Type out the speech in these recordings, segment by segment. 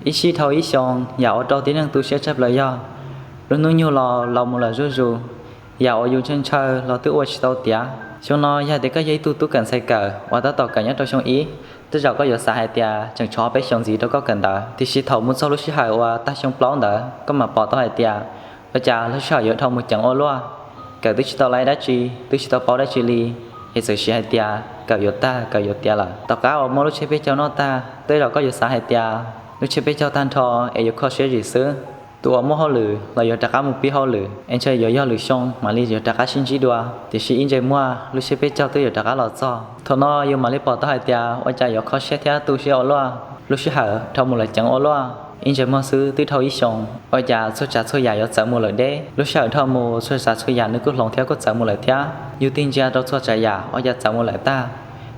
Ib sij dhau ib xyoo, yam uas rau tib neeg tu siab tshaj plaws yog lub hnub nyoog los laus mus lawm zuj zus, yam uas yus ntshaw ntshaw los twb ua tsis tau tiav. Xyoo no yog tias koj yog ib tug tub kawm ntxhais kawm uas tab tom kawm nyob rau xyoo ib, tej zaum koj yuav xav hais tias tseem tshuav ob peb xyoos ntxiv rau koj kawm ntawv, tiam sis thaum mus txog lub sij hawm uas tag xyoo plaub ntawd koj mam pom tau hais tias ua cas lub sij hawm yuav dhau mus ceev ua luaj. Kawm twb tsis tau laib dab tsi, twb tsis tau paub dab tsi li, es txawm siv hais tias kawm yuav tag, kawm yuav tiav lawm. Tom qab uas muab lub tsheb peb caug noj tag, tej zaum koj yuav xav hais tias lub tsheb peb caug tag nrho es yuav kho siab zim xwb. Tus uas muaj hauj lwm los yuav rov qab mus pib hauj lwm, es ntshe yuav yog lwm xyoo mam li yuav rov qab sib ntsib dua. Tiam sis ib ntsis muag lub tsheb peb caug twb yuav rov qab los txog. Thaum no yus mam li pom tau hais tias ua cas yuav kho siab thiab tu siab ua luaj. Lub sij hawm dhau mus lawm ceev ua luaj, ib ntsis muag xwb twb dhau ib xyoos, ua cas txhua tsav txhua yam yuav txawv mus lawm deb. Lub sij hawm dhau mus txhua tsav txhua yam nws kuj hloov thiab kuj txawv mus lawm thiab. Yus tig ntsia rau txhua tsav yam ua cas txawv mus lawm tag.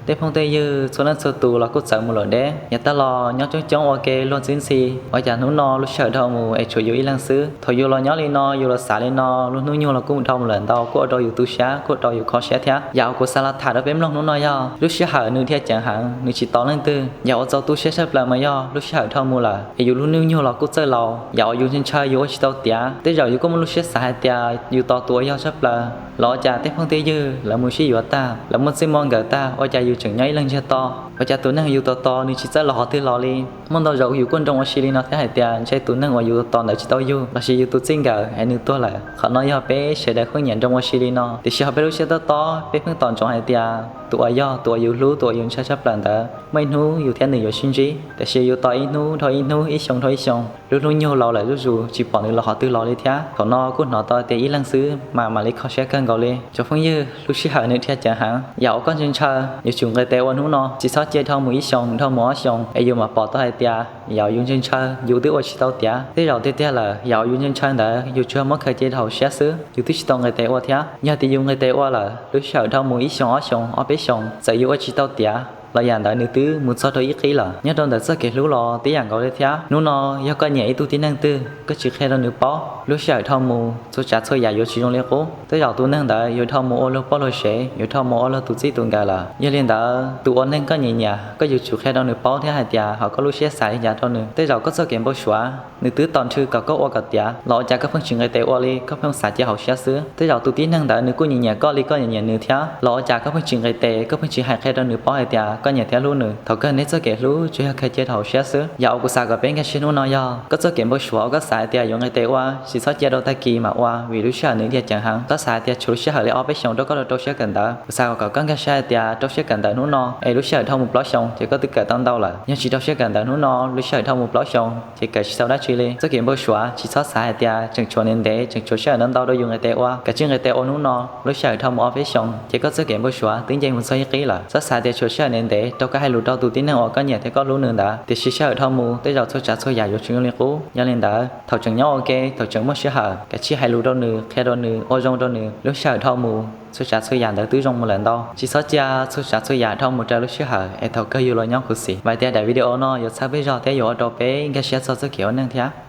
Tej phooj tej ywg txhua leej txhua tus los kuj txawv mus lawm deb. Yav tag los nyob coob coob ua ke luag ntxhi ntxhi, ua cas hnub no lub sij hawm dhau mus es tshuav yus ib leeg xwb. Thaum yus los nyob li no, yus los xav li no, lub hnub nyoog los kuj dhau mus lawm ntau, kuj ua rau yus tu siab, kuj ua rau yus kho siab thiab. Yam uas kuv xav los tham rau peb mloog hnub no yog lub sij hawm nws dhia ceev heev, nws tsis tos leej twg. Yam uas txaus tu siab tshaj plaws mas yog lub sij hawm dhau mus lawm es yus lub hnub nyoog los kuj txawj laus. Yam uas yus ntshaw ntshaw yus ua tsis tau tiav, tej zaum yus kuj muaj lub siab xav hais tias yus tos tus uas yog tshaj plaws, los ua cas tej phooj tej ywg lawv mus sib yuav tag, lawv muaj txij muaj nkawm tag, ua cas yus tseem nyob ib leeg ntsiag to. Ua cas tus neeg yus tos tos nws tsis txawj los qhov twg los li. Muaj ntau zaus yus kuj nroo ua si li no thiab hais tias ntshe tus neeg uas yus tos ntawd tsis tau yug, lossis yus tus txij nkawm es nws tuag lawm. Qhov no yog peb sawv daws kuj nyiam nroo ua si li no, tiam sis ho peb lub siab tob tob, peb pheej tos ntsoov hais tias tus uas yog, tus uas yus hlub, tus uas yus ntshaw tshaj plaws ntawd muaj ib hnub yus thiab nws yuav sib ntsib. Tiam sis yus tos ib hnub dhau ib hnub, ib xyoo dhau ib xyoo, lub hnub nyoog laus lawm zuj zus tsis pom nws los qhov twg los li thiab. Thaum no kuj hnov tau tias ib leeg xwb mas mam li kho siab kawg nkaus li. Cov phooj ywg, lub sij hawm nws dhia ceev heev, yam uas koj ntshaw ntshaw yuav tsum nqis tes ua hnub no, tsis txhob cia dhau mus ib xyoos dhau mus ob xyoos es yus mam pom tau hais tias yam uas yus ntshaw ntshaw yus twb ua tsis tau tiav. Tej zaum tiag tiag lawm yam uas yus ntshaw ntshaw ntawd yus tsuas muab khaws cia hauv siab xwb, yus twb tsis tau nqis tes ua thiab. Yog tias yus nqis tes ua lawm, lub sij hawm dhau mus ib xyoos ob xyoos ob peb xyoos txawm yus ua tsis tau tiav los yam ntawd nws twb mus txog rau ib qib lawm. Nyob rau ntawm txoj kev hlub los tib yam nkaus li thiab. Hnub no yog koj nyiam ib tug tib neeg twg, koj tsis qhia rau nws paub, lub sij hawm dhau mus txhua tsav txhua yam yuav tsis zoo li qub. Tej zaum tus neeg ntawd yuav dhau mus ua luag poj luag sev, yuav dhau mus ua luag tus txij tus nkawm lawm. Yog li ntawd tus ua neeg koj nyiam nyiam koj yuav tsum qhia rau nws paub thiab hais tias ho koj lub siab xav li cas rau nws. Tej zaum koj txoj kev npau suav nws twb tos nrhw kom koj ua kom tiav los ua cas koj pheej tsis nqis tes ua li, koj pheej xav cia hauv siab xwb. Tej zaum tus tib neeg ntawd nws kuj nyiam nyiam koj li koj nyiam nyiam nws thiab los ua cas koj pheej tsis nqis tes, koj pheej tsis hais qhia rau nws paub hais tias koj nyiam thiab hlub nws. Thaum kawg neb txoj kev hlub tsuas yog khaws cia hauv siab xwb. Yam uas kuv xav kom peb nkag siab hnub no yog koj txoj kev npau suav uas koj xav hais tias yuav nqis tes ua, tsis txhob cia rau tag kis mam ua, vim lub sij hawm nws dhia ceev heev. Koj xav hais tias tshuav lub sij hawm li ob peb xyoos rau koj rau rau siab kawm ntawv, kuv xav kom koj nkag siab hais tias rau siab kawm ntawv hnub no es lub sij hawm dhau mus plaub xyoos ces koj twb kawm tau ntau lawm. Yog tsis rau siab kawm ntawv hnub no, lub sij hawm dhau mus plaub xyoos ces kawm tsis tau dab tsi li. Txoj kev npau suav tsis txhob xav hais tias tseem tshuav ntev ntev, tseem tshuav sij hawm ntau ntau rau yus nqis tes ua. Kav tsij nqis tes ua hnub no, lub sij hawm dhau mus ob peb xyoos ces koj txoj kev npau suav twb nce mus txog ib qib lawm. Txhob xav tias tshuav sij hawm ntev ntev rau koj hais lus rau tus tib neeg uas koj nyiam thiab koj hlub nws ntawd, tiam sis sij hawm dhau mus tej zaum txhua tsav txhua yam yuav tsis zoo li qub. Yog li ntawd thaum tseem nyob ua ke, thaum tseem muaj sij hawm, kav tsij hais lus rau nws, qhia rau nws, ua zoo rau nws, lub sij hawm dhau mus txhua tsav txhua yam ntawd twb zoo mus lawm ntau. Tsis txhob cia txhua tsav txhua yam dhau mus raws lub sij hawm es thaum kawg yus los nyob khuv xim. Vam tias daim video no yuav txhawb peb zog thiab yuav ua rau peb nkag siab txog txoj kev ua neej thiab.